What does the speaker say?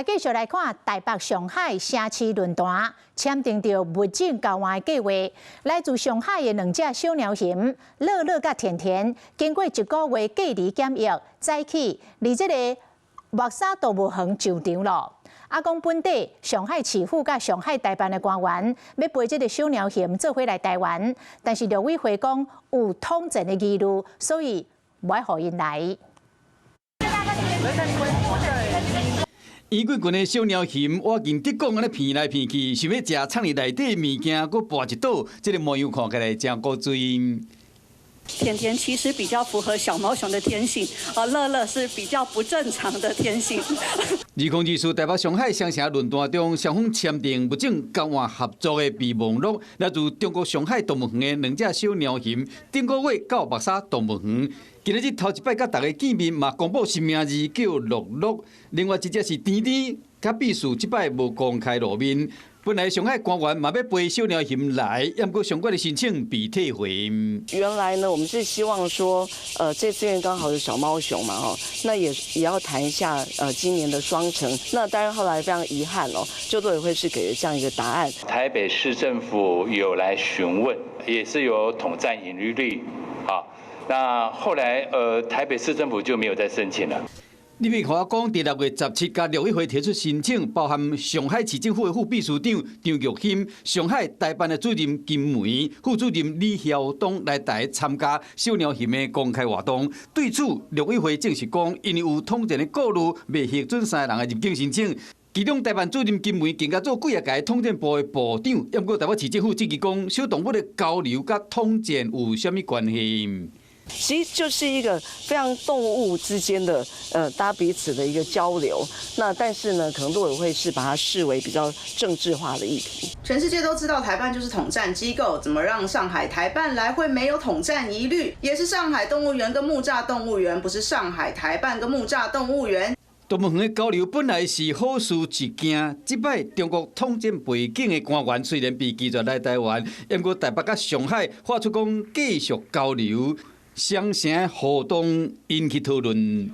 來繼續來看台北上海城市論壇簽訂著物種交換的計劃。來自上海的兩隻小貓熊樂樂佮甜甜，經過一個月隔離檢疫，早起佇這个木柵動物園上場囉。啊，講本底上海市府佮上海台辦的官員欲陪這个小貓熊做伙來台灣，但是陸委會講有統戰的疑慮，所以無愛予𪜶來。圓滾滾的小貓熊，倚近竹管按呢鼻來鼻去，想欲食藏佇內底物件，閣跋一倒，這个模樣看起來誠古錐。甜甜其實比較符合小貓熊的天性，而樂樂是比較不正常的天性。2024台北上海雙城論壇中，雙方簽訂物種交換合作的備忘錄，來自中國上海動物園的兩隻小貓熊，頂個月到木柵動物園。今仔日頭一擺佮大家見面，嘛公布新名字叫樂樂。另外一隻是甜甜，較秘書這擺無公開露面。本來上海官員嘛欲陪小貓熊來，毋過相關的申請被退回。原來呢，我們是希望說，這次因為剛好有小貓熊嘛，吼，那也要談一下，今年的雙城。那當然後來非常遺憾哦，就陸委會是給了這樣一個答案。台北市政府有來詢問，也是有統戰疑慮，啊，那後來，台北市政府就沒有再申請了。你別看我講，佇6月17佮陸委會提出申請，包含上海市政府的副秘書長張玉馨、上海台辦的主任金梅、副主任李曉東來台參加小貓熊的公開活動。對此，陸委會證實講，因為有統戰的顧慮，未核准三个人的入境申請。其中，台辦主任金梅更加做幾仔屆統戰部的部長，毋過台北市政府質疑講，小動物的交流佮統戰有啥物關係？其實就是一個非常動物之間的，大家彼此的一個交流。那但是呢，可能陸委會是把它視為比較政治化的議題。全世界都知道台辦就是統戰機構，怎麼讓上海台辦來會沒有統戰疑慮？也是上海動物園跟木柵動物園，不是上海台辦跟木柵動物園。動物園的交流本來是好事一件，這擺中國統戰背景的官員雖然被拒絕來台灣，毋過台北佮上海發出講繼續交流。雙城互動引起討論。